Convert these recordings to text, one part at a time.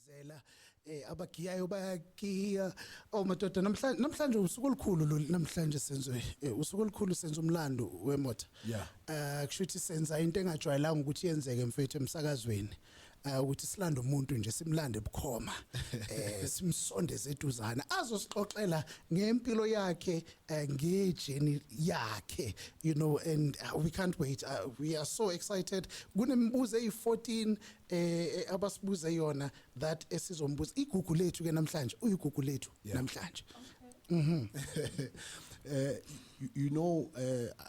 Lilizela abagiyayo bayagiya. Oh madoda, namhlanje usuku olukhulu lo. Namhlanje senze usuku olukhulu, senza umlando wemoto. Kusho ukuthi senza into engajwayelanga ukuthi yenzeke, mfethu, emsakazweni, ukuthi silande umuntu nje, simlande bukhoma, simsondeze eduzane, azosixoxela ngempilo yakhe, ngejourney yakhe, and we can't wait. We are so excited. Kunemibuzo eyi14 abasibuze yona that esizombuza igugu lethu ke namhlanje. Uyigugu lethu namhlanje. You know,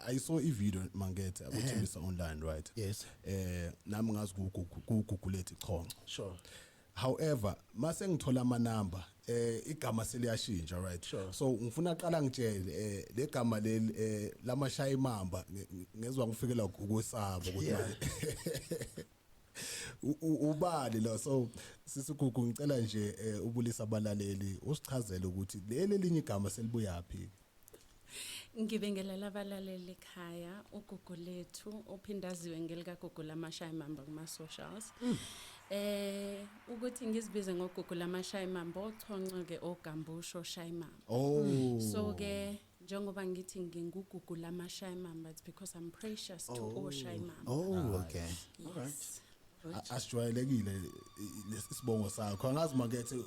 I saw a video, mangethe akuthembisa online, right? Yes. Nami ngazi kuGugu Lethu Chonco. However, mase ngithola ama number, igama seliyashintsha, right? Sure. So ngifuna qala ngitshele le gama leli lamashaya imamba, ngezwa ngifikela ukwesaba ukuthi ubani lo. So sisigugu, ngicela nje ubulisa abalaleli, usichazele ukuthi leli elinye igama selibuyaphi. Ngibingelela abalaleli ekhaya. UGugu Lethu, ophindaziwe ngelika Gugu Lamashayimamba kuma socials. Ukuthi ngizibize ngoGugu Lamashayimamba, ochonco ke ogambusho shayimamba. So ke njengoba ngithi nginguGugu Lamashayimamba, it's because I'm precious to oshayimamba. Oh, okay. Yes. Asijwayelekile lesibongo sakho. Angazi makethe,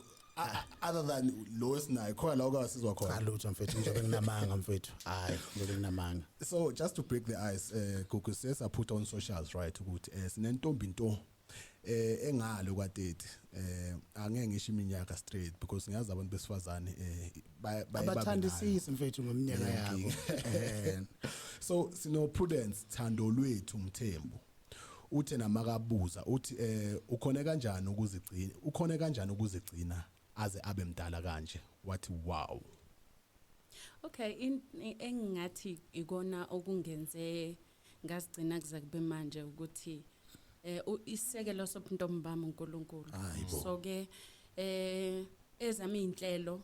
other than lo esinayo khona la okasizwa Cha, khona. lutho mfethu, ngizobe nginamanga mfethu. Hayi, ngizobe nginamanga. So just to break the ice, Gugu, sesa put on socials, right, ukuthi sinentombi into engalo kwa30. Angeke ngisho iminyaka straight because ngiyazi abantu besifazane baye babe nayo. Abathandisisi mfethu ngomnyaka yabo. So sino Prudence Thando Lwethu Mthembu, uthe namakabuza uthi ukhone kanjani ukuzigcina, ukhone kanjani ukuzigcina aze abe mdala kanje? Wathi wow. Okay, engingathi ikona okungenze ngazigcina kuze kube manje ukuthi isekelo sobuntombi bami uNkulunkulu. Hayibo. So ke ezami inhlelo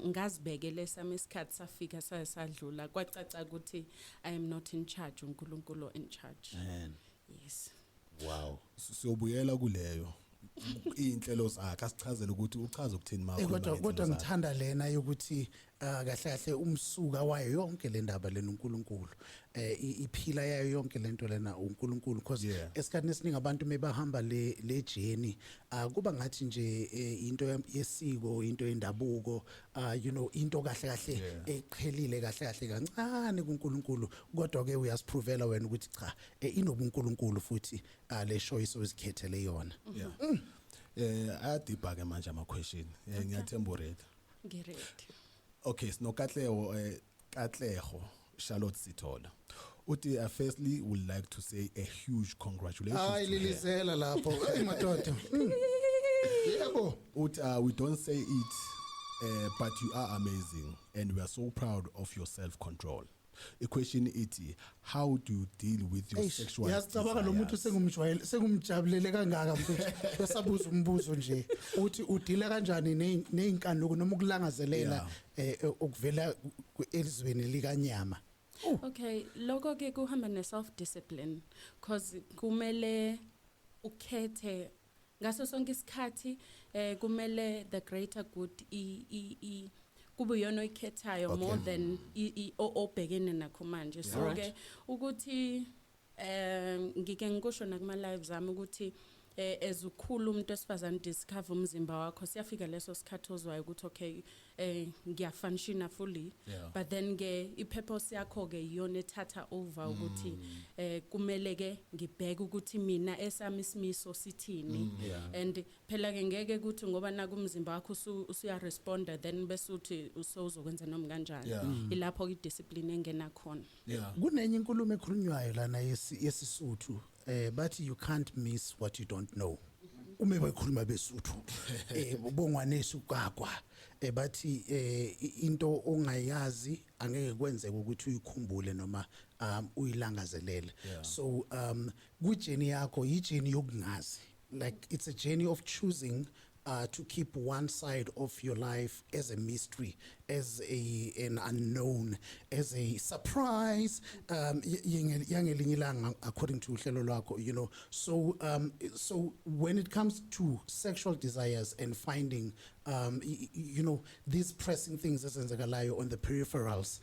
ngazibekele sami isikhathi, safika saye sadlula, kwacaca ukuthi I am not in charge, uNkulunkulu in charge. Man. Yes. Wow. Siyobuyela kuleyo inhlelo zakhe, asichazele ukuthi uchaza ukuthini ma Kodwa ngithanda lena yokuthi kahle kahle umsuka wayo yonke le ndaba lena uNkulunkulu, iphila yayo yonke lento lena uNkulunkulu, because esikhathini esiningi abantu mebahamba le journey, kuba ngathi nje into yesiko, into yendabuko, into kahle kahle eqhelile kahle kahle kancane kuNkulunkulu. Kodwa ke uyasiprovela wena ukuthi cha, inobuNkulunkulu futhi le choice ozikhethele yona. Yeah, ayadibha ke manje ama question. Ngiyathemba ready. Ngiready. Okay, sinoKatleho, Katleho Charlotte Sithola. Uthi I firstly would like to say a huge congratulations Hayi, to her. lilizela lapho. Hey madoda. Yebo. Uthi we don't say it, but you are amazing and we are so proud of your self control. I-question ithi, how do you deal with your Eish, sexual uyasicabanga lo muntu desires? sengumjwayele, sengumjabulele kangaka mfethu, besabuza umbuzo nje uthi udila kanjani neyinkanuko noma ukulangazelela okuvela elizweni likanyama. Okay, lokho ke kuhamba ne self discipline, cause kumele ukhethe ngaso sonke isikhathi. Kumele the greater good i i i kube iyona oyikhethayo more than obhekene nakho manje. So ke ukuthi ngike ngikusho nakuma lives ami ukuthi as ukhulu umuntu wesifazane, discover umzimba wakho, siyafika leso sikhathi ozwayo ukuthi okay, ngiyafunctiona fully. But then ke ipurpose yakho ke iyona ethatha over ukuthi kumele ke ngibheke ukuthi mina esami isimiso sithini. And phela ke ngeke ukuthi ngoba naku umzimba wakho usuya responda, then bese uthi usewuzokwenza noma kanjani. Ilapho i discipline engena khona. Kunenye inkulumo ekhulunywayo lana yesiSuthu, bathi you can't miss what you don't know. Uma bekhuluma beSuthu, bongwanesu kwakwa, bathi into ongayazi angeke kwenzeke ukuthi uyikhumbule noma uyilangazelele. So ku journey yakho, i journey yokungazi, like it's a journey of choosing. to keep one side of your life as a mystery, as a an unknown, as a surprise, yangelinye ilanga, according to uhlelo lwakho. So when it comes to sexual desires and finding these pressing things ezenzakalayo on the peripherals,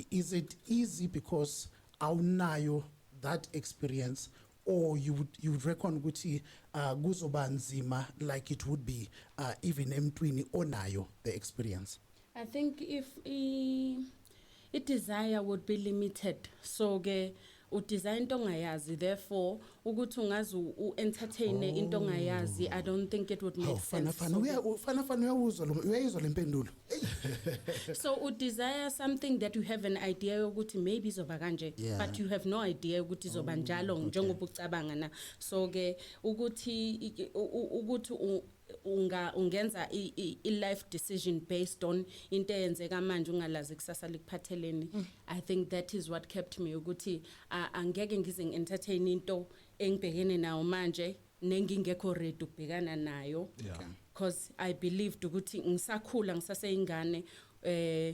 is it easy because awunayo that experience, or you would reckon ukuthi kuzoba nzima like it would be even emntwini onayo the experience? I think if i desire would be limited, so ke udesire into ongayazi, therefore ukuthi ungaze u-entertain into ongayazi, I don't think it would make Hawu, fana sense. fana fana fana, uyawuzwa uyayizwa lempendulo? So udesire something that you have an idea yokuthi maybe izoba kanje, but you have no idea ukuthi izoba njalo njengoba ucabanga na. So ke ukuthi ungenza i-life decision based on into eyenzeka manje, ungalazi kusasa likuphatheleni. I think that is what kept me ukuthi angeke ngize ngi-entertain into engibhekene nayo manje nengingekho ready ukubhekana nayo, because I believed ukuthi ngisakhula, ngisaseyingane,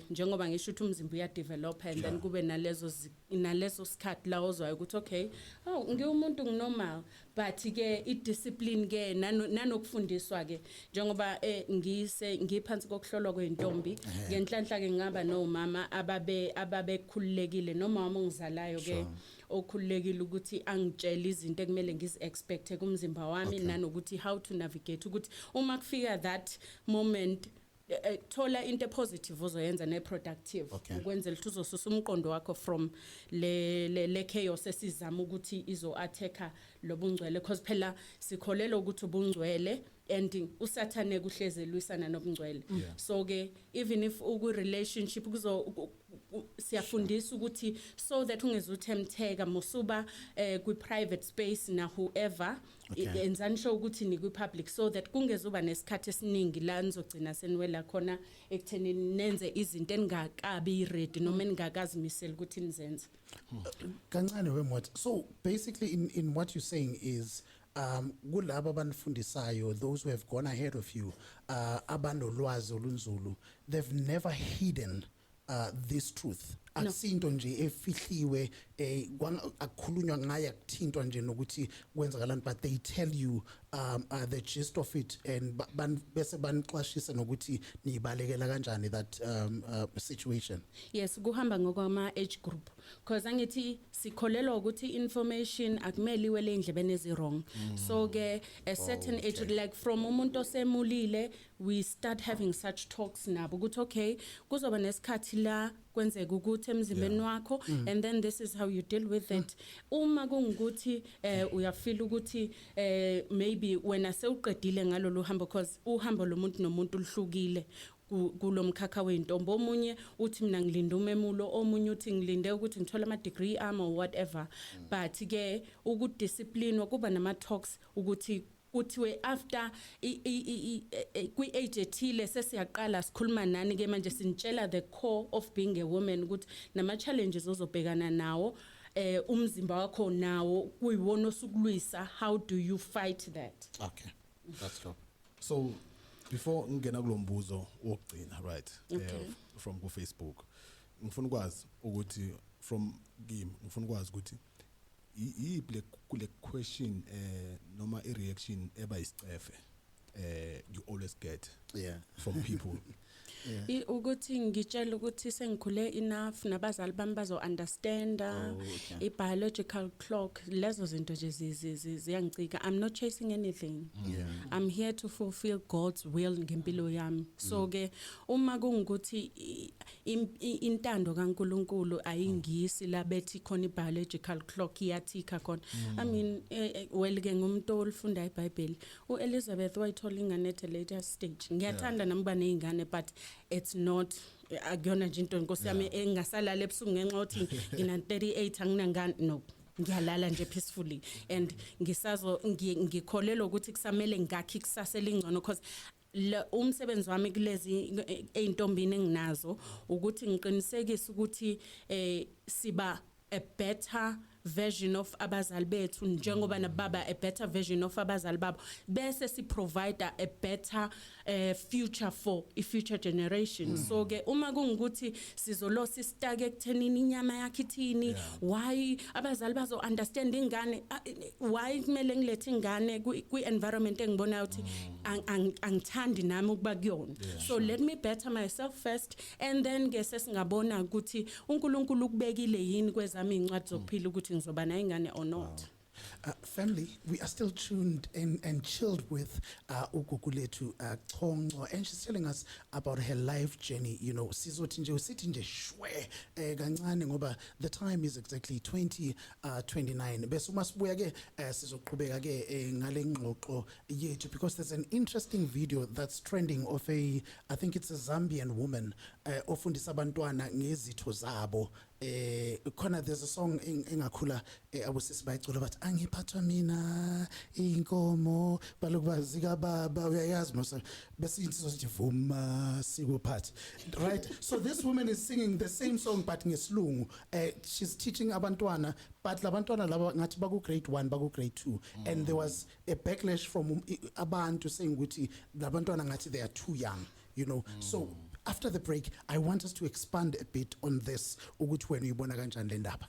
njengoba ngisho ukuthi umzimba uyadevelop and then kube nalezo sikhathi la ozwayo ukuthi okay, oh, ngiwumuntu, nginormal. But ke i-discipline ke nanokufundiswa ke, njengoba ngise ngiphansi kokuhlolwa kweintombi, ngenhlanhla ke ngaba nomama ababekhululekile, noma wami ongizalayo ke okhululekile ukuthi angitshele izinto ekumele ngizi-expecte kumzimba wami, nanokuthi how to navigate ukuthi uma kufika that moment, thola into positive ozoyenza ne-productive ukwenzela ukuthi uzosusa umqondo wakho from le chaos esizama ukuthi izo-attacka lobungcwele, because phela sikholelwa ukuthi ubungcwele and usathane kuhleze elwisana nobungcwele. So ke even if uku relationship kuzo siyafundisa ukuthi so that ungezuthemtheka musuba kwi private space na whoever, enzani sure ukuthi ni kwi public so that kungezuba nesikhathi esiningi la nizogcina seniwela khona ekutheni nenze izinto eningakabi ready noma eningakazimiseli ukuthi nizenze. Kancane wemot, so basically in what you're saying is kulabo abanifundisayo, those who have gone ahead of you, abanolwazi olunzulu, they've never hidden this truth. Akusinto nje efihliwe, akukhulunywa ngayo, akuthintwa nje nokuthi kwenzakalani, but they tell you the gist of it and bese banixwashisa nokuthi niyibalekela kanjani that situation. Yes, kuhamba ngokwama age group, because angithi sikholelwa ukuthi information akumele iwele endlebeni ezi-wrong. So ke a certain age, like from umuntu osemulile, we start having such talks nabo ukuthi okay, kuzoba nesikhathi la kwenzeka ukuthi emzimbeni wakho, and then this is how you deal with it. Uma kungukuthi uyafeel ukuthi maybe wena sewuqedile ngalolu hambo, because uhambo lomuntu nomuntu luhlukile kulomkhakha weintombi. Omunye uthi mina ngilinde umemulo, omunye uthi ngilinde ukuthi ngithole ama degree ami or whatever. But ke ukudiscipline, kuba nama talks ukuthi kuthiwe after kwi age ethile sesiyaqala sikhuluma nani ke manje, sinitshela the core of being a woman, ukuthi nama challenges ozobhekana nawo, umzimba wakho nawo kuyiwona osukulwisa, how do you fight that? Okay, that's dope. So before ngingena kulombuzo wokugcina, right, from ku Facebook, ngifuna ukwazi ukuthi from kimi, ngifuna ukwazi ukuthi iyiphi le kule question noma i reaction eba isicefe you always get from people? Ukuthi ngitshela ukuthi sengikhule enough, nabazali bami bazo understanda. I biological clock, lezo zinto nje ziyangicika. I'm not chasing anything. I'm here to fulfill God's will ngempilo yami. So ke uma kungukuthi intando kaNkuluNkulu ayingisi la bethi khona i-biological clock iyathika khona, I mean, well ke ngumuntu olifunda iBhayibheli, uElizabeth wayithola ingane at a later stage. Ngiyathanda nami kuba nezingane, but it's not, akuyona nje into, inkosi yami, engasalala ebusuku ngenxa yokuthi ngina 38 anginangane. No, ngiyalala nje peacefully and ngisazo ngikholelwa ukuthi kusamele ngakhi ikusasa elingcono, because umsebenzi wami kulezi eintombini enginazo ukuthi ngiqinisekise ukuthi siba a better version of abazali bethu, njengoba nababa a better version of abazali babo, bese si provide a better future for i future generation. So ke uma kungukuthi sizolosa isitake ekuthenini inyama yakhe ithini, why abazali bazo understand ingane, why kumele ngilethe ingane kwi environment engibona ukuthi angithandi nami ukuba kuyona? So let me better myself first and then ke sesingabona ukuthi uNkulunkulu ukubekile yini kwezami incwadi zokuphila ukuthi ngizoba nayo ingane or not. Family, we are still tuned in and chilled with uGugulethu Chonco, and she's telling us about her life journey. Sizothi nje usithi nje shwe kancane ngoba the time is exactly 20 29. Bese uma sibuya ke sizoqhubeka ke ngale ngxoxo yethu, because there's an interesting video that's trending of a, I think it's a Zambian woman ofundisa abantwana ngezitho zabo. Khona there's a song engakhula abosisi bayicula, bathi angiphathwa mina inkomo balokuba zika baba, uyayazi mos, bese insizwa sithi vuma sikuphathe, right? So this woman is singing the same song but ngesilungu. She's teaching abantwana, but labantwana laba ngathi baku grade 1, baku grade 2, and there was a backlash from abantu saying ukuthi labantwana ngathi they are too young. So after the break I want us to expand a bit on this, ukuthi wena uyibona kanjani le ndaba.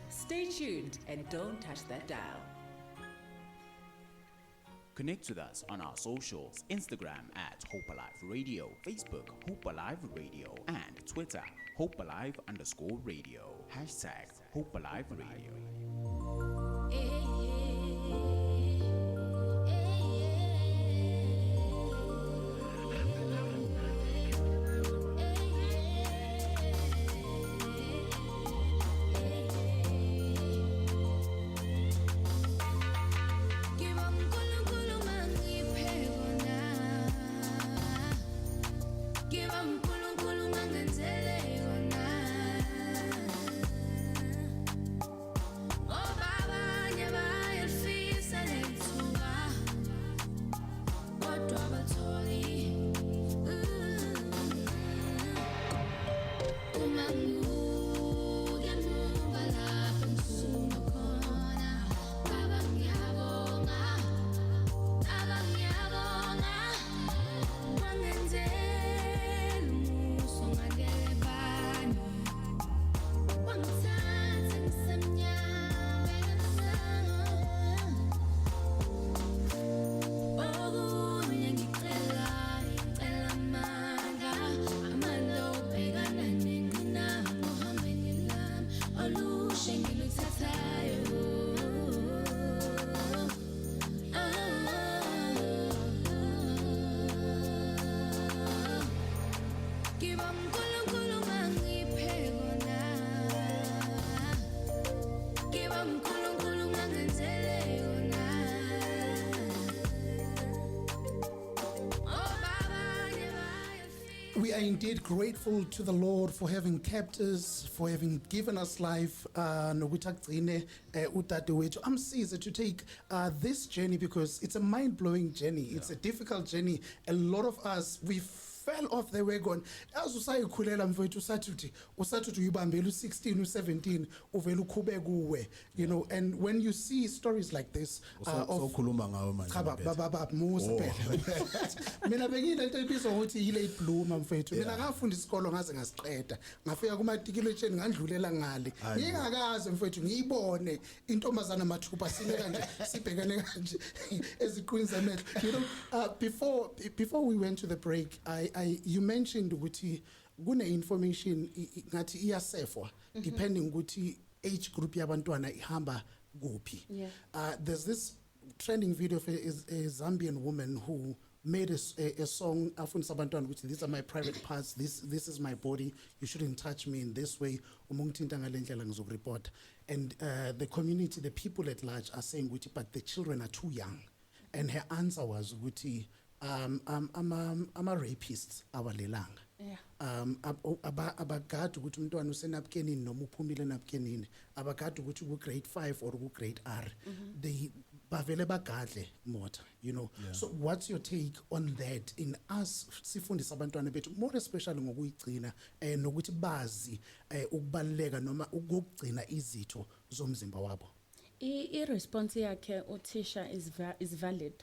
Stay tuned and don't touch that dial. Connect with us on our socials: Instagram at Hope Alive Radio, Facebook Hope Alive Radio, and Twitter HopeAlive_radio. #HopeAliveRadio. Ngiba uNkulunkulu mangiphe kona. Ngiba uNkulunkulu mangenzele kona. Ngoba abanye bayalifisa lethuba kodwa abatholi. Uma ngibuka emuva lapho ngisuka khona, Baba ngiyabonga. Baba ngiyabonga, wangenzela umusa ongakelebani, wangithatha ngisemnyama okunye ngicela ngicela amandla, amandla okubhekana nengqinamba ohambeni lami olusha engiluthathayo. Ah. Ngiba uNkulunkulu mangiphe kona. Ngiba uNkulunkulu mangenzele kona. Oh abanye bayafika. We are indeed grateful to the Lord for having kept us, for having given us life, nokuthi agcine udadewethu amsize to take this journey, because it's a mind-blowing journey. It's a difficult journey. A lot of us, we fell off the wagon. As usayikhulela mfowethu, usathi uthi uyibambela u16, u17, uvela ukhube kuwe. And when you see stories like this of Sokhuluma ngawe manje. Cha, Mabethe. baba baba musa. Oh. Phela mina bengiyilento ebizwa ngokuthi yi-late bloomer, mfethu. Mina ngafunda isikolo ngaze ngasiqeda, ngafika kumatikiletsheni, ngandlulela ngale Hayi. Ngingakaze mfethu ngiyibone intombazana mathupha sime kanje, sibhekane kanje eziqwini zamehlo. Before we went to the break, I you mentioned ukuthi kune information ngathi iyasefwa depending ukuthi age group yabantwana ihamba kuphi. There's this trending video of a Zambian woman who made a song afundisa abantwana ukuthi these are my private parts, this is my body, you shouldn't touch me in this way, uma ungithinta ngale ndlela ngizokureport. And the community, the people at large are saying ukuthi but the children are too young, and her answer was ukuthi ama rapists awalelanga. Abagadi ukuthi umntwana usenapkenini noma uphumile enapkenini, abagadi ukuthi ku grade 5 or ku grade R. They Bavele bagadle motha. So what's your take on that, in us sifundisa abantwana bethu, more especially ngokuyigcina nokuthi bazi ukubaluleka noma ukugcina izitho zomzimba wabo? I response yakhe uthisha is valid.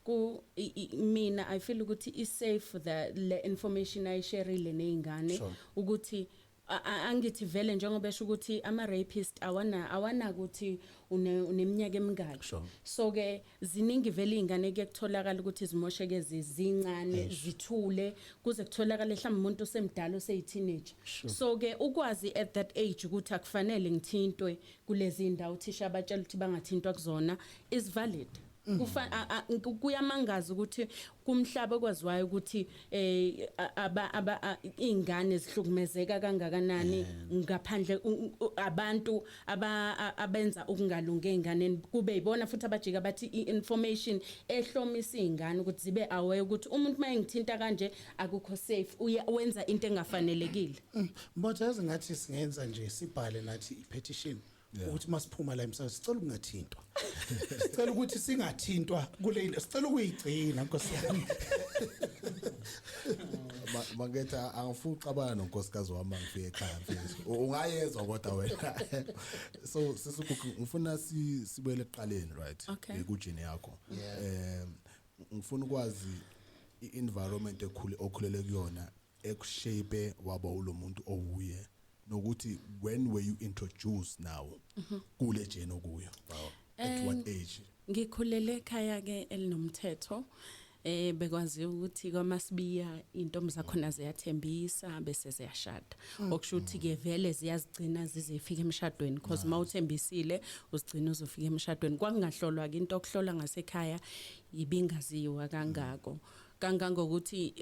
Ku mina I feel ukuthi i safe the le information ayishareile nezingane ukuthi angithi vele njengoba esho ukuthi ama rapist awana ukuthi uneminyaka emingaki. So ke ziningi vele izingane, kuye kutholakala ukuthi zimosheke zizincane, zithule kuze kutholakale mhlawumbe umuntu osemdala, oseyi-teenager. So ke ukwazi at that age ukuthi akufanele ngithintwe kulezi ndawo uthisha abatshela ukuthi bangathintwa kuzona is valid. Kuyamangaza ukuthi kumhlaba okwaziwayo ukuthi aba izingane zihlukumezeka kangakanani ngaphandle, abantu abenza ukungalungi einganeni, kube yibona futhi abajika bathi i-information ehlomisa izingane ukuthi zibe aware ukuthi umuntu mayengithinta kanje akukho safe, uya wenza into engafanelekile. But yazi, ngathi singenza nje, sibhale nathi i-petition ukuthi masiphuma la emsakazweni sicela ukungathintwa, sicela ukuthi singathintwa kule, sicela ukuyigcina, nkosi yami. Maketha, angifuni uxabana nonkosikazi wami ngifike ekhaya, mfethu. Ungayezwa kodwa wena. So sisigugu, ngifuna sibuyele ekuqaleni, right? Okay. Ku-journey yakho. Ngifuna ukwazi i-environment ekhule okhulele kuyona ekushape waba ulomuntu owuye, nokuthi when were you introduced now kule journey okuyo? At what age? Ngikhulele ekhaya ke elinomthetho. Bekwaziwa ukuthi kwaMasibiya intombi zakhona ziyathembisa bese ziyashada, okusho ukuthi ke vele ziyazigcina zize ifike emshadweni, because mawuthembisile uzigcina uzofika emshadweni. Kwakungahlolwa ke, into okuhlola ngasekhaya ibingaziwa kangako, kangangokuthi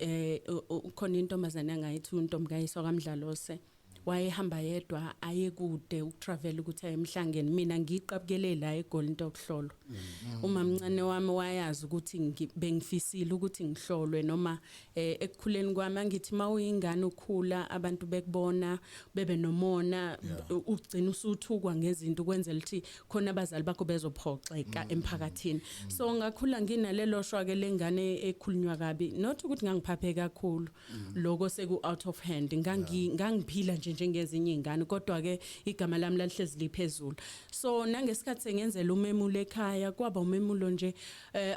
ukhona intombazane angayithi untombi kayiswa kaMdlalose, wayehamba yedwa aye kude ukutravel ukuthi aye emhlangeni. Mina ngiqabukele la eGoli into yokuhlolwa. Uma mncane wami wayazi ukuthi bengifisile ukuthi ngihlolwe noma ekukhuleni kwami, angithi mawuyingane ukhula abantu bekubona bebe nomona, ugcina usuthukwa ngezinto ukwenzela ukuthi khona abazali bakho bezophoxeka emphakathini. So ngakhula nginalelo shwa ke lengane ekhulunywa kabi, not ukuthi ngangiphaphe kakhulu, lokho seku out of hand. Ngangiphila nje njengezinye izingane, kodwa ke igama lami lalihlezi liphezulu. So nangesikhathi sengenzela umemulo ekhaya, kwaba umemulo nje,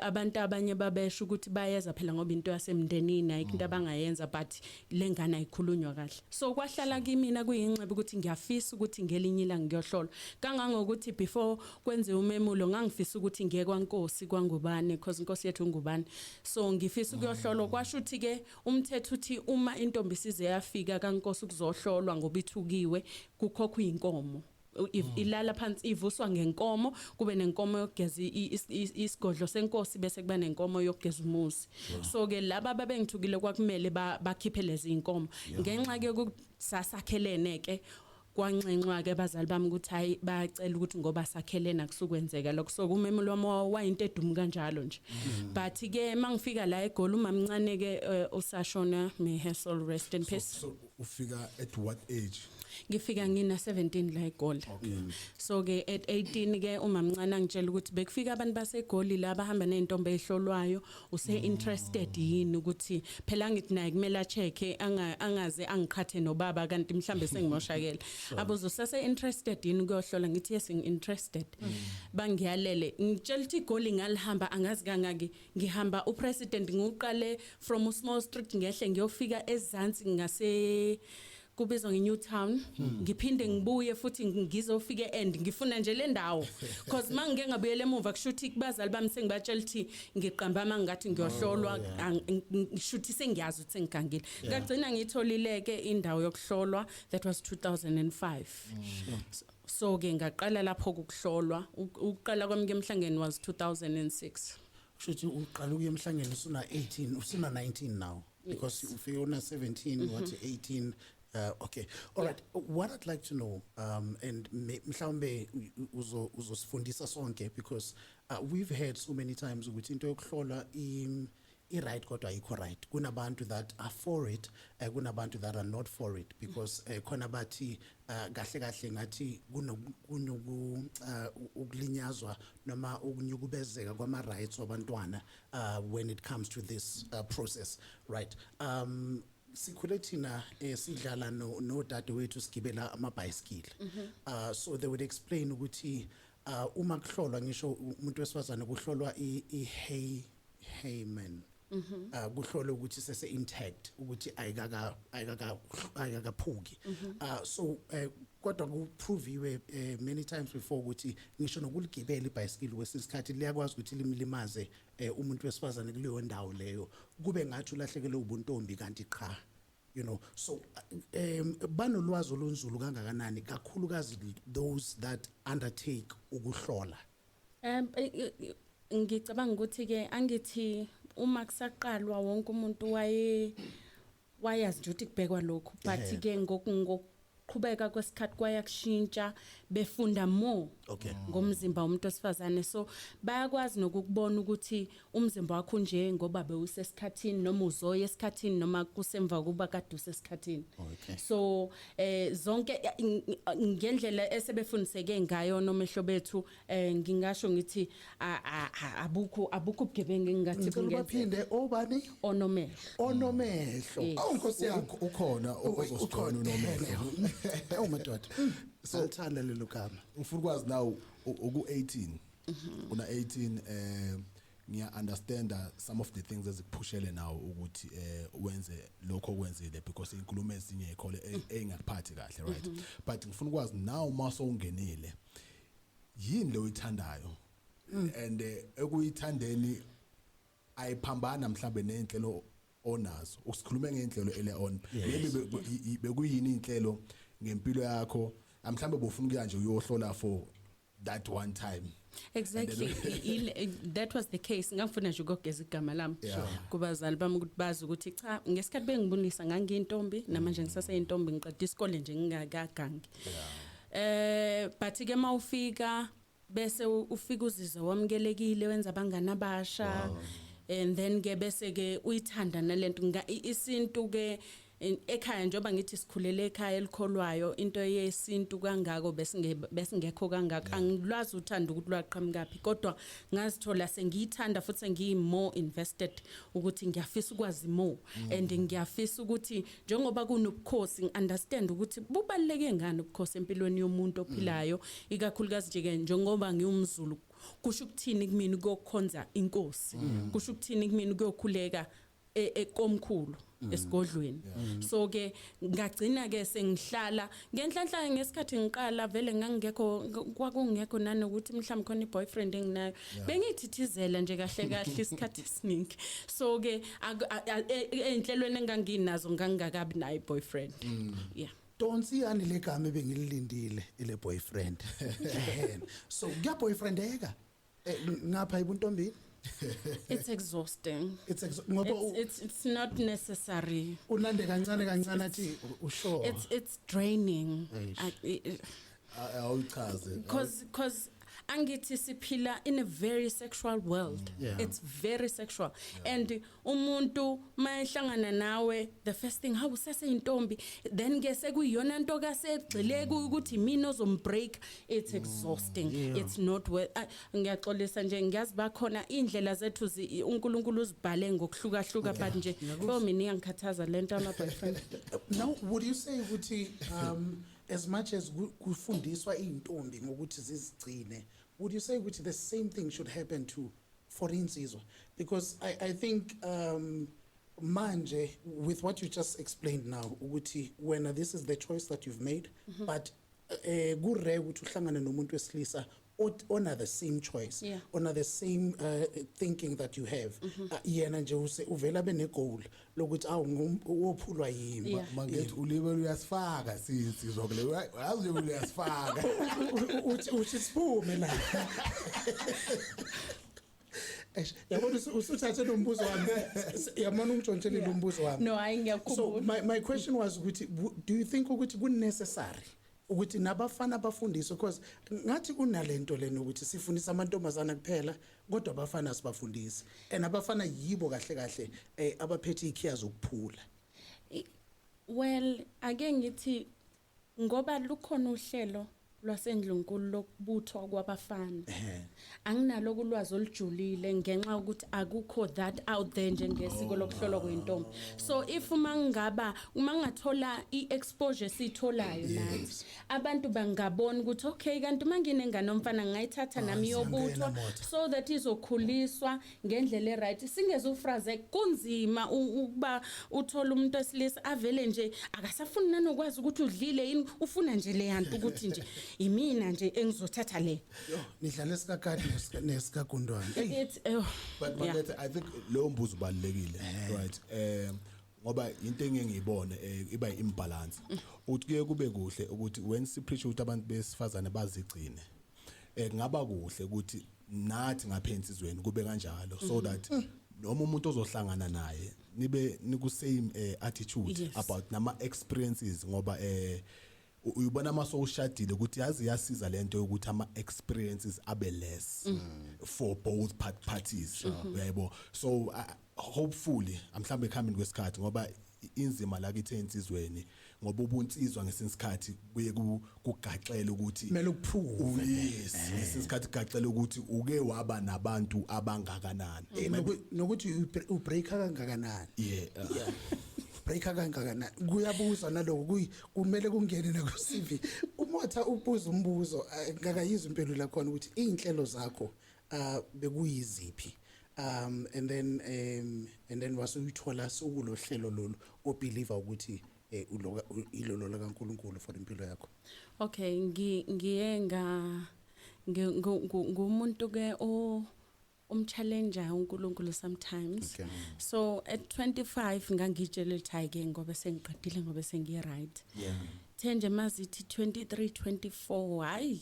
abantu abanye babesho ukuthi bayeza phela ngoba into yasemndenini, ayikho into abangayenza, but lengane ayikhulunywa kahle. So kwahlala kimina kuyinxeba ukuthi ngiyafisa ukuthi ngelinye ilanga ngiyohlolwa, kangangokuthi before kwenziwe umemulo ngangifisa ukuthi ngiye kwaNkosi kwaNgubane, because inkosi yethu uNgubane, so ngifisa ukuyohlolwa. Kwasho ukuthi ke umthetho uthi uma intombi size yafika kaNkosi ukuzohlolwa ngoba ithukiwe, kukhokhwa inkomo. Ilala phansi, ivuswa ngenkomo, kube nenkomo yokugeza isigodlo senkosi, bese kuba nenkomo yokugeza umuzi. So ke laba babengithukile kwakumele bakhiphe lezi inkomo. Ngenxa ke kusasakhelene ke, kwanxenxwa ke abazali bami ukuthi hayi, bayacela ukuthi ngoba sakhelene akusukwenzeka lokho. So kumemulo wami wayinto eduma kanjalo nje. But ke mangifika la eGoli, umamncane ke usashona, may her soul rest in peace. So ufika at what age? Ngifika ngina 17 la eGoli. So ke at 18 ke umamncane angitshela ukuthi bekufika abantu baseGoli la bahamba nezintombi ezihlolwayo, use interested yini, ukuthi phela ngithi naye kumele acheck angaze angiqhathe nobaba kanti mhlambe sengimoshakele. Abuzo sase interested yini ukuyohlola? Ngithi yes, ngi interested. Bangiyalele, ngitshela ukuthi iGoli ngalihamba angazi kangaki, ngihamba upresident, ngiuqale from small street ngehle ngiyofika ezansi ngase kubizwa ngeNew Town, ngiphinde ngibuye futhi ngizofika end, ngifuna nje le ndawo, because mangike ngabuyela emuva kusho ukuthi kubazali bami sengibatshela ukuthi ngiqamba mangathi ngiyohlolwa, ngisho ukuthi sengiyazi ukuthi sengigangile. Ngagcina ngitholile ke indawo yokuhlolwa, that was 2005. So ke ngaqala lapho ukuhlolwa. Ukuqala kwami ke emhlangeni was 2006. Kusho ukuthi uqala ukuya emhlangeni usuna 18, usuna 19 now, because ufike una 17, wathi 18. Okay, all right, what I'd like to know, and mhlawumbe uzosifundisa sonke, because we've heard so many times ukuthi into yokuhlola I right, kodwa ayikho right. Kunabantu that are for it, kunabantu that are not for it, because khona bathi kahle kahle ngathi kunoku ukulinyazwa noma ukunyukubezeka kwama rights wabantwana when it comes to this process, right? Sikhule thina sidlala no nodadewethu, sigibela amabhayisikili. So they would explain ukuthi uma kuhlolwa ngisho umuntu wesifazane, kuhlolwa i hymen, kuhlolwe ukuthi sese intact, ukuthi ayikakaphuki. So kodwa kuproviwe many times before ukuthi ngisho nokuligibela ibhayisikili kwesikhathi liyakwazi ukuthi limlimaze umuntu wesifazane kuleyo ndawo leyo, kube ngathi ulahlekelwe ubuntombi, kanti cha. So banolwazi olunzulu kangakanani, kakhulukazi those that undertake ukuhlola? Ngicabanga ukuthi ke angithi uma kusaqalwa wonke umuntu wayazi nje ukuthi kubhekwa lokhu, but ke ngokuqhubeka kwesikhathi kwaya kushintsha, befunda more ngomzimba womuntu wesifazane, so bayakwazi nokukubona ukuthi umzimba wakho nje ngoba bewusesikhathini noma uzoya esikhathini noma kusemva kuba kade usesikhathini. So zonke ngendlela esebefundiseke ngayo nomehlo bethu, ngingasho ngithi abukho ubugebengu engingathi Ngicela bungenzeka. Baphinde, obani? Onomehlo. Onomehlo. Yes. Oh, nkosi yami. Ukhona ozosithola unomehlo. Oh madoda, so alithanda lelo gama. Ngifuna ukwazi now, uku 18, una 18, ngiya understand some of the things ezikuphushele now ukuthi wenze lokho okwenzile, because inkulumo ezinye ikhole engakuphathi kahle, right? But ngifuna ukwazi now, mase ungenile, yini lo oyithandayo, and ekuyithandeni ayiphambana mhlambe nenhlelo onazo? Usikhulume ngenhlelo ele on, maybe bekuyini inhlelo ngempilo yakho? Mhlambe bofuna ukuya nje uyohlola for that one time? Exactly. That was the case. Ngangifuna nje ukugeza igama lami kubazali bami, ukuthi bazi ukuthi cha, ngesikhathi bengibonisa ngangiyintombi, namanje ngisaseyintombi, ngiqeda isikole nje ngingakagangi. But ke mawufika bese ufika uzizwe wamukelekile, wenza abangani abasha, and then ke bese ke uyithanda nalento isintu ke ekhaya, njengoba ngithi sikhulele ekhaya elikholwayo, into yesintu kangako besingekho kangako. Angilwazi uthando ukuthi lwaqhamukaphi, kodwa ngazithola sengiyithanda futhi sengiyi more invested, ukuthi ngiyafisa ukwazi more and ngiyafisa ukuthi njengoba kunobukhosi, ngiunderstand ukuthi bubaluleke ngani ubukhosi empilweni yomuntu ophilayo, ikakhulukazi nje ke njengoba ngiwumZulu, kusho ukuthini kumina ukuyokhonza inkosi, kusho ukuthini kumina ukuyokhuleka ekomkhulu esigodlweni. So ke ngagcina ke sengihlala ngenhlanhla. Ngesikhathi ngiqala vele ngangekho, kwakungekho nanokuthi mhlawumbe khona i-boyfriend enginayo, bengithithizela nje kahle kahle isikhathi esiningi. So ke ey'nhlelweni enganginazo ngangingakabi nayo i-boyfriend, yeah. Donsi yani legama ebengililindile, ile boyfriend. So kuya boyfriendeka ngapha ibuntombini? It's exhausting. Ngoba It's not necessary. Unande kancane kancane athi usure. It's draining. Eish. Awuchaze. Because angithi siphila in a very sexual world. It's very sexual, and umuntu mayehlangana nawe, the first thing, hawu, useseyintombi, then ke sekuyiyona nto kasegxile ukuthi mina ozombreak. It's exhausting. It's not worth. Ngiyaxolisa nje, ngiyazi bakhona indlela zethu uNkulunkulu uzibhale ngokuhlukahluka, but nje oh, mina iyangikhathaza lento ama boyfriend. Now, would you say ukuthi as much as kufundiswa izintombi ngokuthi zizigcine, would you say ukuthi the same thing should happen to for insizwa? Because I think manje, with what you just explained now, ukuthi when this is the choice that you've made, but ku rare ukuthi uhlangane nomuntu wesilisa ona the same choice, ona the same thinking that you have. Yena nje uvela bene goal lokuthi awu, wophulwa yimi. Mangithi ulibe uyasifaka sinsizwa kule, yazi ulibe uyasifaka. Uthi siphume la. Eish, yabona usuthathe lo mbuzo wami. Yabona ungitshontshelile umbuzo wami. No, hayi, So ngiyakhumbula. my question was ukuthi do you think ukuthi ku necessary Ukuthi nabafana bafundiswe, because ngathi kunalento lena ukuthi sifundisa amantombazana kuphela, kodwa abafana sibafundisi, and abafana yibo kahle kahle abaphethe ikhiya zokuphula. Well, ake ngithi ngoba lukhona uhlelo lwasendlunkulu lokubuthwa kwabafana, anginalo ulwazi olujulile ngenxa yokuthi akukho that out there njengesiko lokuhlolwa kwentombi. So if uma ngingathola i-exposure siyitholayo nathi, abantu bangabona ukuthi okay, kanti uma nginengane omfana ngingayithatha nami Siyangena, yobuthwa Motha. so that izokhuliswa ngendlela eright, singezufraze. Kunzima ukuba uthola umuntu wesilisa avele nje akasafuni nanokwazi ukuthi udlile yini, ufuna nje le yanto ukuthi nje imina nje engizothatha le. Nidlala esikakadi nesikagundwane. Hey. It's oh, But yeah. Makethe, I think leyo mbuzo ubalulekile, right? Ngoba into engeke ngiyibone iba imbalance. Uthi kuye kube kuhle ukuthi when si preach ukuthi abantu besifazane bazigcine, kungaba kuhle ukuthi nathi ngapha ensizweni kube kanjalo, so that noma umuntu ozohlangana naye nibe niku same attitude about nama experiences, ngoba uyibona mase ushadile ukuthi yazi yasiza lento yokuthi ama experiences abe less for both parties, uyayibo? So hopefully mhlambe ekuhambeni kwesikhathi, ngoba inzima la kithi ensizweni, ngoba ubunsizwa ngesinye isikhathi kuye kugaxele ukuthi Kumele ukuprove. Yes, ngesinye isikhathi kugaxele ukuthi uke waba nabantu abangakanani. Nokuthi ubreaka kangakanani. Yeah, breaker kangakanani, kuyabuza naloko, kumele kungene naku CV. Umotha ubuza umbuzo, ngakayizwa impendulo yakhona, ukuthi inhlelo zakho bekuyiziphi, and then wasuyithola sokulohlelo lolu obeliever ukuthi ilolo likaNkuluNkulu for impilo yakho. Okay, ngiye nga ngumuntu ke o umchallenge uNkulunkulu sometimes. So at 25 ngangitshela ukuthi hayi ke, ngoba sengiqedile, ngoba sengi right. Thenje mazithi 23, 24, hayi,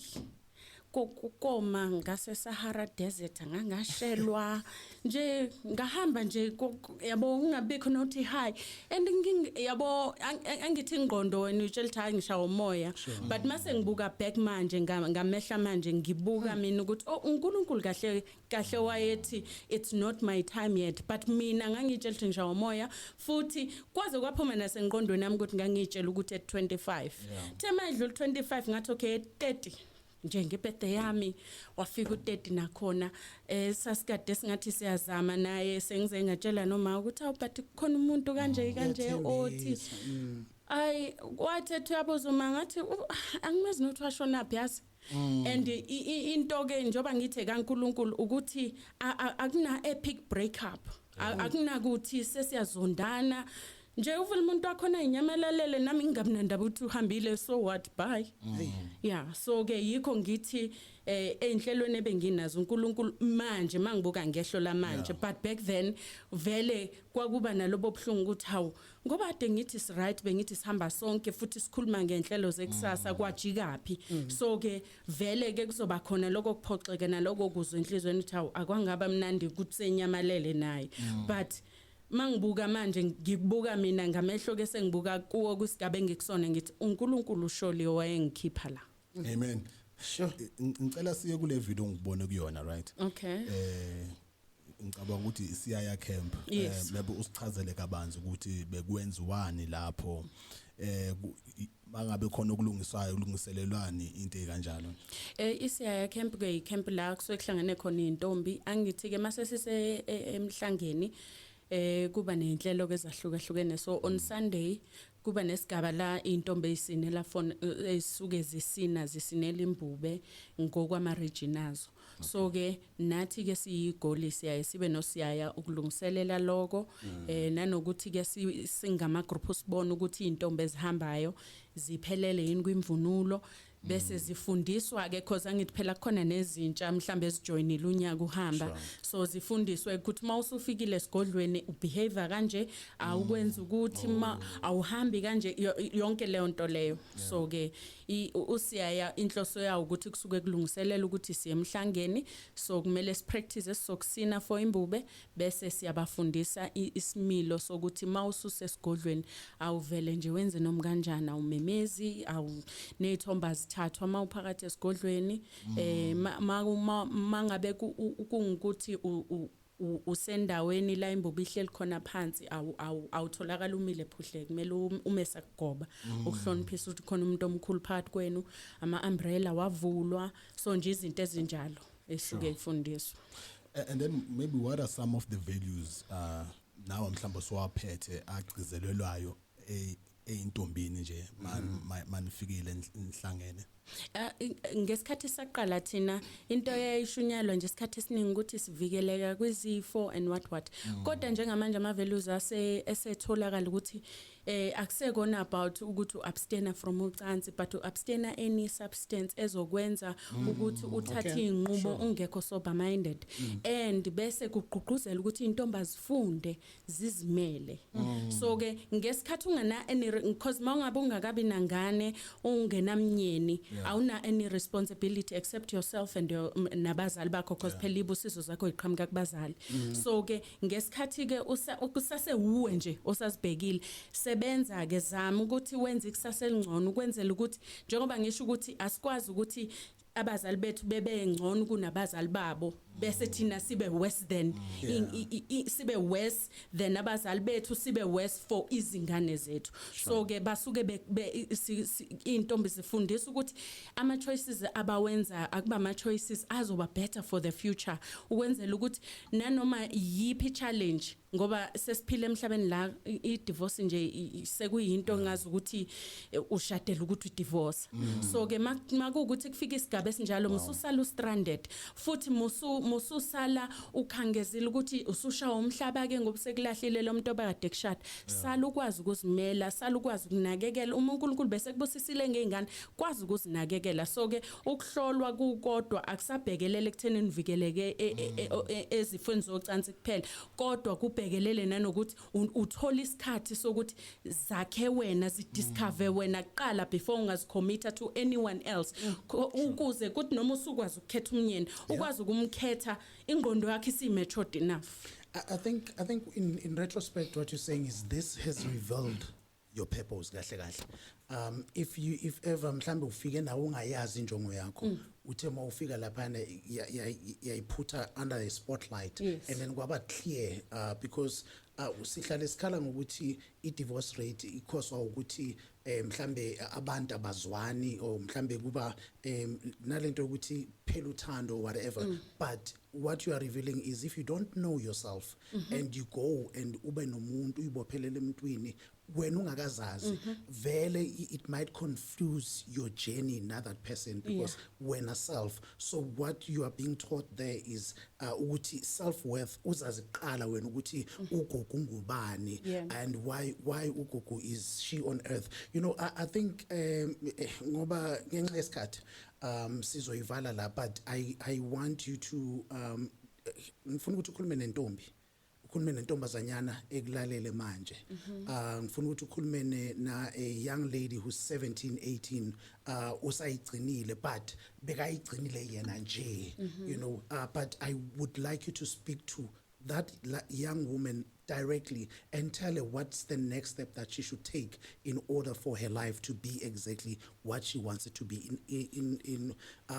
koma ngase Sahara Desert, ngangashelwa nje, ngahamba nje, yabo, ngingabikho nothi hi and yabo, angithi ingqondo wena utshela ukuthi hayi, ngishawa umoya, but mase ngibuka back manje ngamehla manje ngibuka mina ukuthi oh, uNkulunkulu kahle kahle wayethi it's not my time yet, but mina ngangitshela ukuthi ngishawa umoya, futhi kwaze kwaphuma nasengqondweni yami ukuthi ngangitshela ukuthi at 25. The mayidlula 25, ngathi okay, 30 nje ngebirthday yami, wafika u30 nakhona, sasikade singathi siyazama naye, sengize ngatshela noma ukuthi awu, but kukhona umuntu kanje kanje othi Uyathembisa. Ayi, wathi ethi uyabuza uma ngathi angimazi nokuthi washona phi, yazi. And into ke njoba ngithe kaNkuluNkulu ukuthi akuna epic breakup, akunakuthi sesiyazondana nje, uvula umuntu wakhona inyamelalele, nami ngingabi nandaba ukuthi uhambile, so what, bye. Yeah, so ke yikho ngithi einhlelweni ebenginazo uNkulunkulu manje mangibuka ngehlo lamanje, but back then vele kwakuba nalobo buhlungu ukuthi hawu, ngoba ade ngithi si right, bengithi sihamba sonke futhi sikhuluma ngenhlelo zekusasa, kwajikaphi? So ke vele ke kuzoba khona lokho kuphoxeke naloko kuzwe enhlizweni ukuthi hawu, akwangaba mnandi ukuthi senyamalele naye. But mangibuka manje, ngikubuka mina ngamehlo ke sengibuka kuwo kusigaba engikusona, ngithi uNkulunkulu usholi wayengikhipha la. Amen. Sure. Ngicela siye kule video ngibone kuyona, right? Okay. Ngicabanga ukuthi isiyaya camp. Maybe usichazele kabanzi ukuthi bekwenziwani lapho, mangabe khona okulungiswayo, ulungiselelwani, into ekanjalo. Isiyaya camp ke icamp la kusuke kuhlangene khona intombi. Angithi ke mase sise emhlangeni kuba nezinhlelo ke ezahlukahlukene. So on Sunday kuba nesigaba la intombi ezisinela phone, ezisuke zisina, zisinela imbube ngokwama region azo. So ke nathi ke siyigoli siyaye sibe nosiyaya ukulungiselela lokho, nanokuthi ke singama group sibona ukuthi intombi ezihambayo ziphelele yini kwimvunulo. Bese zifundiswa ke, cause angithi phela kukhona nezintsha mhlambe ezijoinile unyaka uhamba, so zifundiswe ukuthi mawusufikile esigodlweni ubehave kanje, awukwenza ukuthi ma awuhambi kanje, yonke leyo nto leyo. So ke usiyaya inhloso yawo ukuthi kusuke kulungiselela ukuthi siye emhlangeni, so kumele sipractice sokusina for imbube, bese siyabafundisa isimilo sokuthi mawususesigodlweni awuvele nje wenze noma kanjani, awumemezi, awu nezithombe azithathwa mawuphakathi esigodlweni. Mangabe kungukuthi usendaweni la imbube ihleli khona phansi, awutholakala umile phuhle, kumele ume sakugoba ukuhloniphisa ukuthi khona umuntu omkhulu phakathi kwenu. Ama umbrella wavulwa, so nje izinto ezinjalo esuke ifundiswa. And then maybe what are some of the values nawe mhlawumbe sowaphethe agcizelelwayo eyintombini nje manifikile nihlangene? Ngesikhathi saqala thina, into eyayishunyelwa nje isikhathi esiningi ukuthi sivikeleka kwizifo and what what, kodwa njengamanje ama values ase esetholakala ukuthi akusekona about ukuthi uabstain from ucansi, but uabstain any substance ezokwenza ukuthi uthathe inqubo ungekho sober minded, and bese kugqugquzela ukuthi intombi zifunde zizimele. So ke ngesikhathi ungana any, because mawungabe ungakabi nangane, ungenamnyeni, awuna any responsibility except yourself and your nabazali bakho, because phela ibusiso zakho iqhamuka kubazali. So ke ngesikhathi ke kusase uwe nje osazibhekile, sebenza ke, zama ukuthi wenze ikusasa elingcono, ukwenzela ukuthi njengoba ngisho ukuthi asikwazi ukuthi abazali bethu bebe ngcono kunabazali babo bese thina sibe worse than sibe worse than abazali bethu, sibe worse for izingane zethu. So ke basuke intombi zifundisa ukuthi ama choices abawenza akuba ama choices azoba better for the future, ukwenzela ukuthi nanoma yipi challenge, ngoba sesiphile emhlabeni la i-divorce nje sekuyinto ngazi ukuthi ushadela ukuthi udivorce. So ke makuwukuthi kufika isigaba esinjalo, mususala ustranded futhi mususala ukhangezile ukuthi usushawa umhlaba ke ngoba sekulahlile lo muntu obekade kushada. Sala ukwazi ukuzimela, sala ukwazi ukunakekela uma uNkulunkulu bese kubusisile ngeingane, kwazi ukuzinakekela. So ke ukuhlolwa kukodwa akusabhekelele ekutheni nivikeleke ezifweni zocansi kuphela, kodwa kubhekelele nanokuthi uthola isikhathi sokuthi zakhe wena, zidiscover wena kuqala before ungazicommit to anyone else, ukuze kuthi noma usukwazi ukukhetha umnyeni, ukwazi ukumkhetha ingqondo yakhe isi-matured enough. I think in retrospect, what you're saying is this has revealed your purpose kahle kahle. If ever mhlambe ufike nawe ungayazi injongo yakho, uthe mawufika lapha yayiphutha under a spotlight and then kwaba clear, because sihlale sikhala ngokuthi i divorce rate icauswa ukuthi mhlambe abantu abazwani or mhlambe kuba nalento ukuthi phela uthando or whatever, but what you are revealing is if you don't know yourself and you go and ube nomuntu, uyibophelele emntwini wena ungakazazi vele, it might confuse your journey na that person, because wena self. So what you are being taught there is ukuthi self worth, uzazi kuqala wena ukuthi uGugu ngubani and why uGugu is she on earth. I think ngoba ngenxa yesikhathi sizoyivala la, but I want you to ngifuna ukuthi ukhulume nentombi, ukhulume nentombazanyana ekulalele manje. Ngifuna ukuthi ukhulume na a young lady who's 17, 18, usayigcinile, but bekayigcinile yena nje, but I would like you to speak to that young woman directly and tell her what's the next step that she should take in order for her life to be exactly what she wants it to be in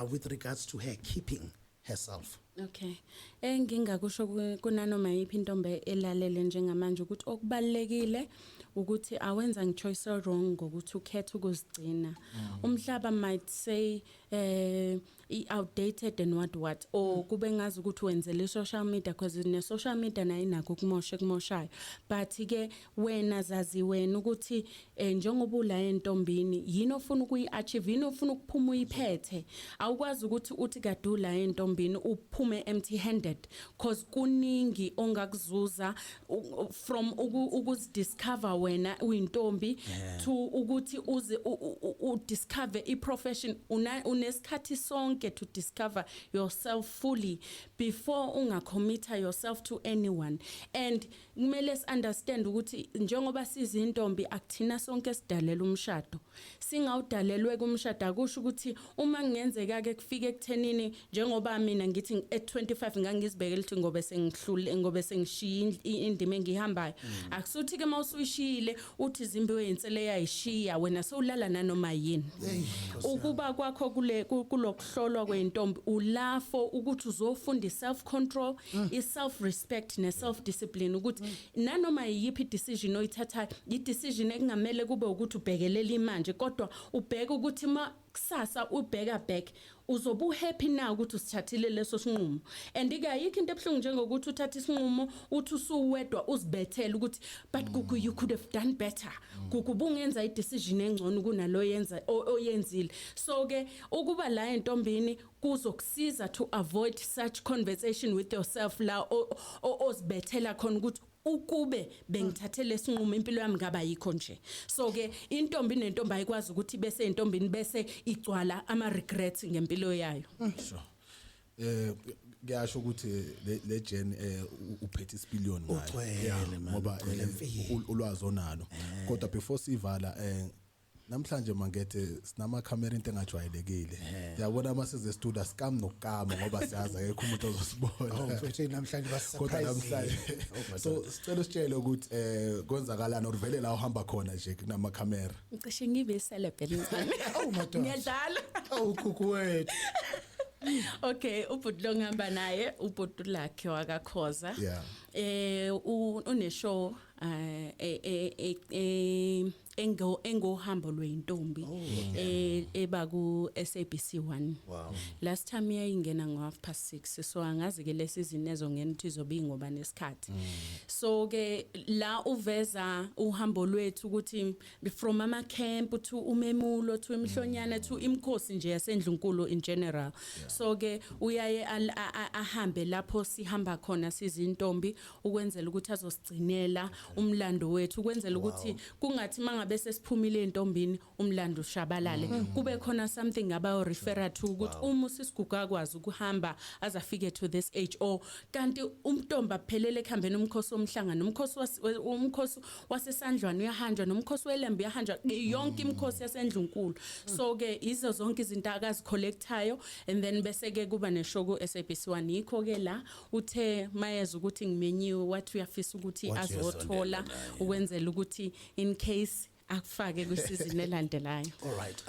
with regards to her keeping herself. Okay. Engingakusho kunanoma yiphi intombi elalele njengamanje ukuthi okubalekile ukuthi awenza ngichoice wrong ngokuthi ukhethe ukuzigcina. Umhlaba might say I-outdated and what what, or kube ngazi ukuthi wenzele social media, because ne social media nayo inakho ukumosha ekumoshayo. But ke wena zazi wena ukuthi njengoba ula entombini, yini ofuna ukuyi-achieve, yini ofuna ukuphuma uyiphethe. Awukwazi ukuthi uthi kade ula entombini uphume empty handed, cause kuningi ongakuzuza from ukuzidiscover wena uyintombi to ukuthi uze udiscover i-profession. Unesikhathi sonke to discover yourself fully before ungacommita yourself to anyone. And kumele si-understand ukuthi njengoba sizintombi, akuthina sonke sidalela umshado. Singawudalelwe kumshado akusho ukuthi uma kungenzeka ke kufike ekuthenini, njengoba mina ngithi at 25 ngangizibekela ukuthi ngobe sengihlule, ngobe sengishiya indima engihambayo, akusuthi ke mawusuyishiyile uthi zimbiwe insele yayishiya wena, sewulala nanoma yini. Ukuba kwakho kule kulokuhlolwa kweintombi, ulafo ukuthi uzofunda i-self control, i-self respect ne-self discipline, ukuthi nanoma yiyiphi decision oyithathayo, i-decision ekungamele kube ukuthi ubhekelela imanje, kodwa ubheke ukuthi ma kusasa ubheka back uzobe uhappy na ukuthi usithathile leso sinqumo. And ke ayikho into ebuhlungu njengokuthi uthatha isinqumo, uthi usuwedwa uzibethele ukuthi, "But Gugu, you could have done better. Gugu, bungenza i-decision engcono kunalo yenza oyenzile." So ke ukuba la entombini kuzokusiza to avoid such conversation with yourself la ozibethela khona ukuthi ukube bengithathe lesinqumo, impilo yami ngaba yikho nje. So ke intombi nentombi ayikwazi ukuthi bese intombini bese igcwala ama regrets ngempilo yayo. Sure, kuyasho ukuthi le gen uphethe isipiliyoni ngayo. Ugcwele, Yeah, man, ngoba ugcwele mfihlo. Ulwazi onalo. Kodwa before sivala namhlanje, mangethe sinama camera, into engajwayelekile, yabona, masize studio scam nokukama ngoba siyazi akekho umuntu ozosibona. Oh mfethu, namhlanje Kodwa basisurprise. namhlanje, so sicela usitshele ukuthi kwenzakalani, or vele la uhamba khona nje kunama camera? Ngicishe ngibe celeb elincane. Awu madoda. Ngiyadlala. Awu Gugu wethu. Okay, ubhuti lo ngihamba naye, ubhuti lakhe wakakhoza. Une show engohambo lweintombi eba ku SABC 1. Last time yayingena ngo 6:30, so angazi ke lesizini ezongena ukuthi izobe ingoba nesikhathi. So ke la uveza uhambo lwethu ukuthi from ama camp to umemulo to imhlonyana to imkhosi nje yasendlunkulu in general. So ke uyaye ahambe lapho sihamba khona sizintombi ukwenzela ukuthi azosigcinela umlando wethu, ukwenzela ukuthi kungathi mangabe sesiphumile entombini umlando ushabalale, kube khona something abayo refer to ukuthi uma usisigugu akwazi ukuhamba azafike to this age, or kanti umntombi aphelele ekuhambeni umkhosi womhlangano, umkhosi wasesandlwana uyahanjwa, nomkhosi welembe uyahanjwa, yonke imikhosi yasendlunkulu. So ke izo zonke izinto akazicollectayo, and then bese ke kuba neshow ku SABC 1. Yikho ke la uthe mayeza ukuthi ngimenyiwe, wathi uyafisa ukuthi Wathi azothola uyasondela naye. ukwenzela ukuthi in case akufake kwisizini elandelayo. All right.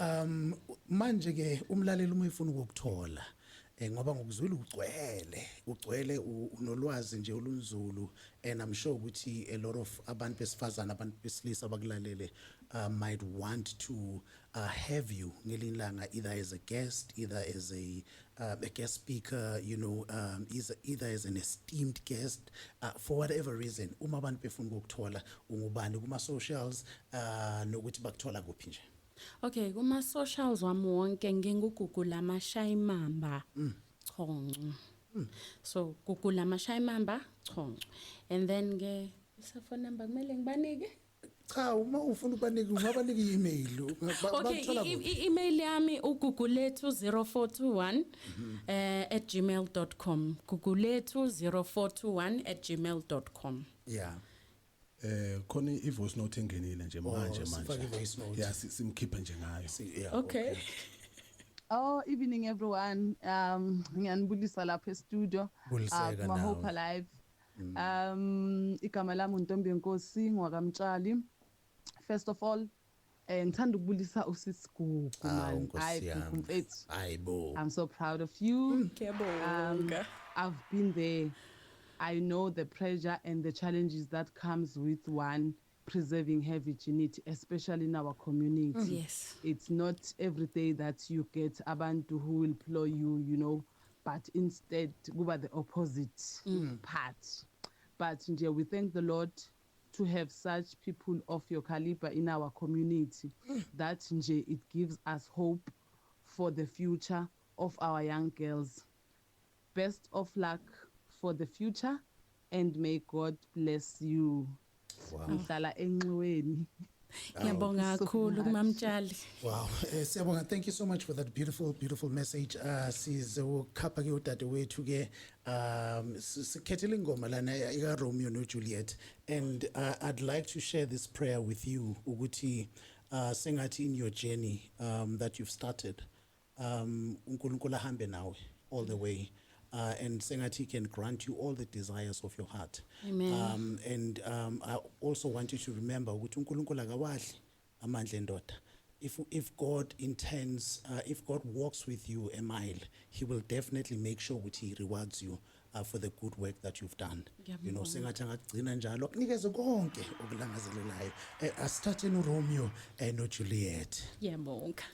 Manje ke umlaleli uma efuna ukukuthola, ngoba ngokuzwile ugcwele ugcwele, unolwazi nje olunzulu, and I'm sure ukuthi a lot of abantu besifazana, abantu besilisa abakulalele might want to have you ngelinye ilanga, either as a guest, either as a guest speaker, either as an esteemed guest, for whatever reason. Uma abantu befuna ukukuthola, ungubani kuma socials, nokuthi bakuthola kuphi nje? Okay, kuma socials wami wonke nginguGugu lamashayimamba Chonco. So Gugu lamashayimamba Chonco. And then ke isa phone number kumele ngibanike? Cha, uma ufuna ukubanika, ungabanika i-email. Okay, Bakuthola kuphi? I-email yami ugugulethu0421 @gmail.com. gugulethu0421@gmail.com. Yeah. Khona i-voice note engenile nje manje manje. Sifake i-voice note. Yeah, simkhiphe nje ngayo. Yeah. Okay. Oh, evening everyone. Ngiyanibulisa lapha e-studio. Buliseka Kuma Hope nawe. Alive. Igama lami uNtombi Yenkosi ngwakaMtshali. First of all, ngithanda ukubulisa usisigugu Awu, man. Nkosi Hayi yami. Gugu mfethu. Hayibo. I'm so proud of you. Ngiyabonga. I've been there. I know the pressure and the challenges that comes with one. Preserving her virginity, especially in our community. It's not every day that you get abantu who will plow you, but instead kuba the opposite part. But nje we thank the Lord to have such people of your caliber in our community, that nje it gives us hope for the future of our young girls. Best of luck for the future and may God bless you. Ngihlala enxiweni. Ngiyabonga So kakhulu much. kuMamtshali. Wow, siyabonga. Thank you so much for that beautiful, beautiful message. Sizokhapha ke udadewethu ke sikhethele ingoma lana ika Romeo no Juliet, and I'd like to share this prayer with you ukuthi sengathi in your journey that you've started, uNkulunkulu ahambe nawe all the way. And sengathi he can grant you all the desires of your heart. Amen. And I also want you to remember ukuthi uNkulunkulu akawadli amandla endoda. If God intends, if God walks with you a mile, he will definitely make sure ukuthi he rewards you for the good work that you've done. Sengathi angagcina njalo akunikeze konke okulangazelelayo. Asithatheni uRomeo noJuliet. Ngiyabonga.